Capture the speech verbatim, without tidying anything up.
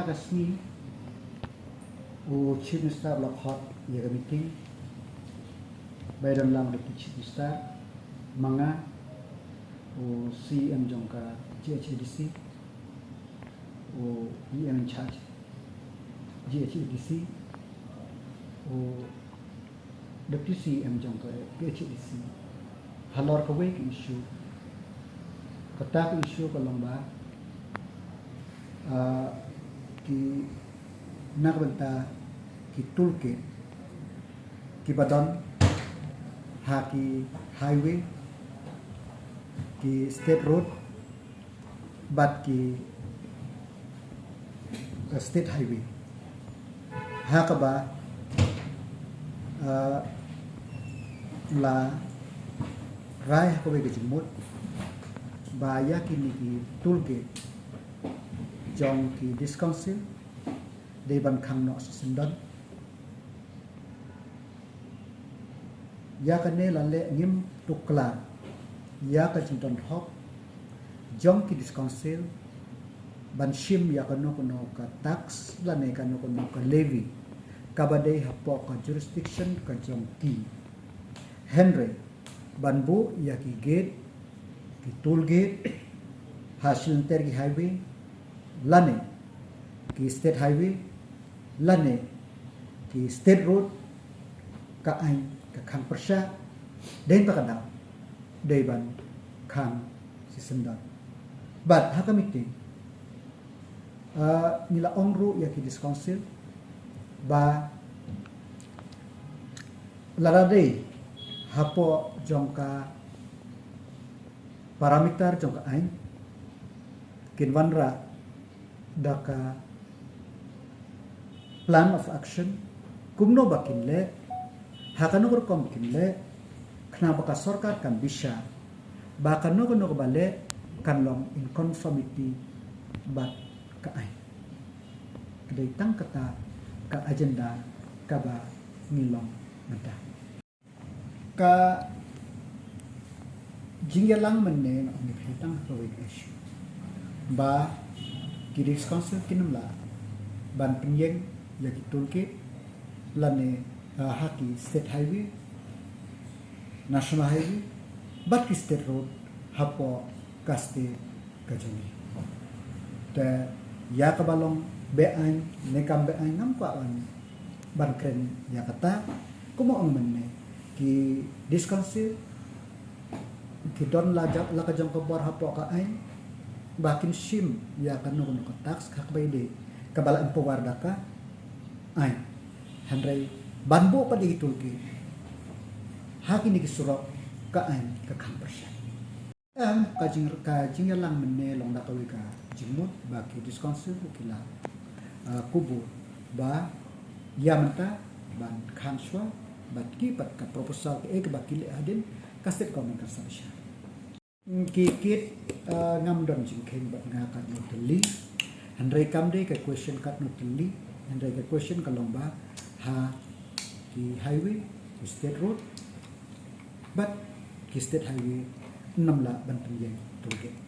Ka sngi u Chief Minister u la khot ïa ka meeting ba ïadon lang bad ki Chief Minister, ma nga, u C E M jong ka G H A D C, u E M in charge G H A D C, u Deputy C E M jong ka P H A D C, halor kawei ka issue. Kata ka issue ka long ba, ah, ki, na ka bynta ki toll gate kiba don ha ki highway, ki state road, bad ki, uh, state highway, ha kaba, uh, la rai ha kawei ka jingmut ba ïa kine ki toll gate jong ki District Council dei ban khang noh shisyndon. Ïa kane la leh ngim tuklar ïa ka jingdon hok jong ki District Council ban shim ïa kano kano ka tax lane kano kano ka levy kaba dei hapoh ka jurisdiction ka jong ki. Hynrei ban buh ïa ki gate, ki toll gate ha shilynter ki highway lane ki state highway lane ki state road, ka aiñ ka khang pyrshah, dei na kata ka daw dei ban khang shisyndon. Bad ha ka meeting, uh, ngi la ong ruh ïa ki District Council ba lada dei hapoh jong ka parameter jong ka aiñ, kin wanrah da ka plan of action kumno ba kin leh, ha kano ka rukom ba kin leh, khnang ba ka sorkar kan bishar ba kano kano kaba leh kan long in conformity bad ka aiñ. Ka dei tang kata ka agenda kaba ngi long mynta. Ka jingïalang mynne nga ong ïa phi tang ha kawei ka issue ba ki District Council kin ym lah ban pynïeng ïa ki toll gate lane, ah, ha ki state highway, national highway bad ki state road hapoh ka state ka jong ngi. Te ïa kaba long be-aiñ ne kam be-aiñ ngam kwah ban, ban kren ïa kata. Kumba ong mynne, ki District Council ki don la ja-, la ka jong ka bor hapoh ka aiñ ba kin shim ïa kano kano ka tax ha kaba ïadei kaba la empower da ka aiñ. Hynrei ban buh pat ïa ki toll gate ha kine ki surok, ka aiñ ka khang pyrshah. Em, ka jing, ka jingïalang mynne long da kawei ka jingmut ba ki District Council ruh ki la, ah, kubur ba ïa mynta ban khang shuwa bad ki pat ka proposal kaei kaba ki leh hadien, ka state government kan sa bishar. Ki kit, ah, ngam don jingkheiñ bad nga katno tylli. Hynrei kam dei ka question katno tylli, hynrei ka question ka long ba ha ki highway, ki state road bad ki state highway, ym lah ban pynïeng toll gate.